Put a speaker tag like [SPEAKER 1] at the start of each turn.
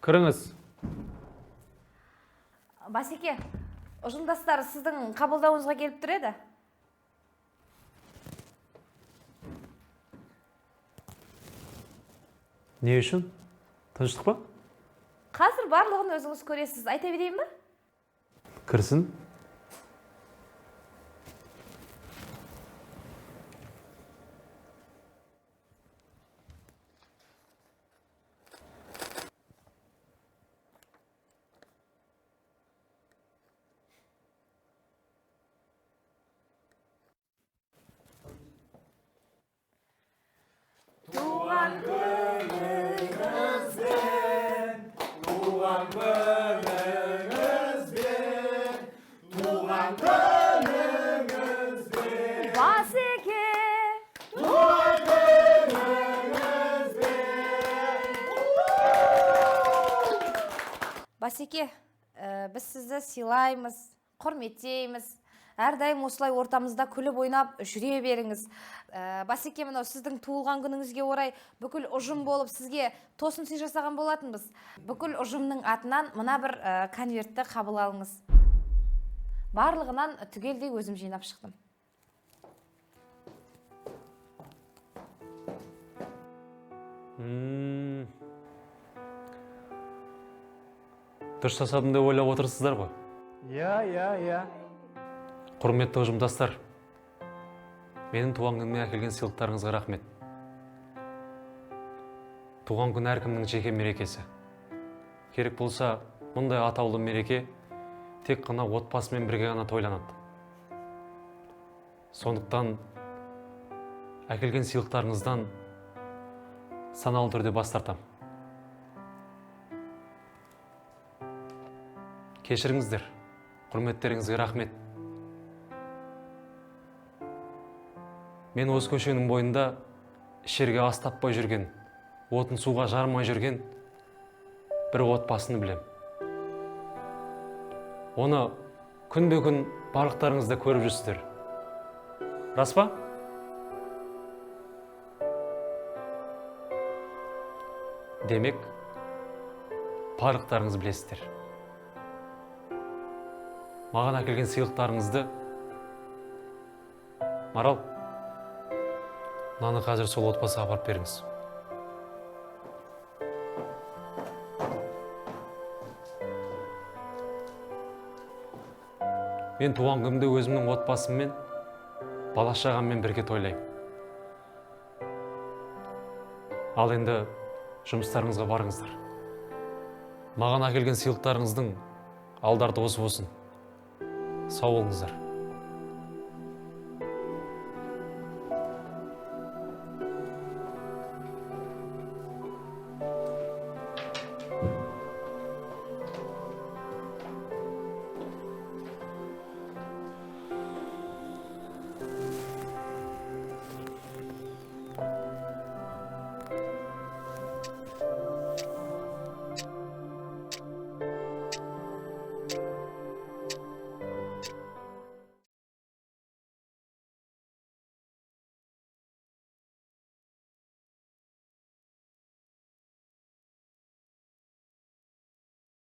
[SPEAKER 1] Кіріңіз.
[SPEAKER 2] Басеке, ұжымдастар сіздің қабылдауыңызға келіп тұр еді.
[SPEAKER 1] Не үшін? Тыныштық па?
[SPEAKER 2] Қазір барлығын өзіңіз көресіз. Айта берейін ба?
[SPEAKER 1] Кірсін.
[SPEAKER 2] Туған күніңізбен, Басеке! Басеке, біз сізді сыйлаймыз, құрметтейміз. Әрдайым осылай ортамызда күліп ойнап жүре беріңіз. Басеке, мынау сіздің туылған күніңізге орай бүкіл ұжым болып сізге тосын сый жасаған болатынбыз. Бүкіл ұжымның атынан мына бір конвертті қабыл алыңыз. Барлығынан түгелдей өзім жинап шықтым.
[SPEAKER 1] Дұрыс жасадым деп ойлап отырсыздар ғой.
[SPEAKER 3] Иә, иә, иә.
[SPEAKER 1] Құрметті ұжымдастар, менің туған күніме әкелген сыйлықтарыңызға рахмет. Туған күн әркімнің жеке мерекесі. Керек болса, мұндай атаулы мереке тек қана отбасымен бірге ғана тойланады. Сондықтан әкелген сыйлықтарыңыздан саналы түрде бас тартамын. Кешіріңіздер, құрметтеріңізге рахмет. Мен осы көшенің бойында ішерге ас таппай жүрген, отын суға жармай жүрген бір отбасыны білем. Оны күнбе-күн барлықтарыңыз да көріп жүрсіздер. Рас па? Демек, барлықтарыңыз білесіздер. Маған әкелген сыйлықтарыңызды, Марал, мынаны қазір сол отбасыға апарып беріңіз. Мен туған күнімді өзімнің отбасыммен, бала шағаммен бірге тойлаймын. Ал енді жұмыстарыңызға барыңыздар. Маған әкелген сыйлықтарыңыздың алды-арты осы болсын. Сау болыңыздар.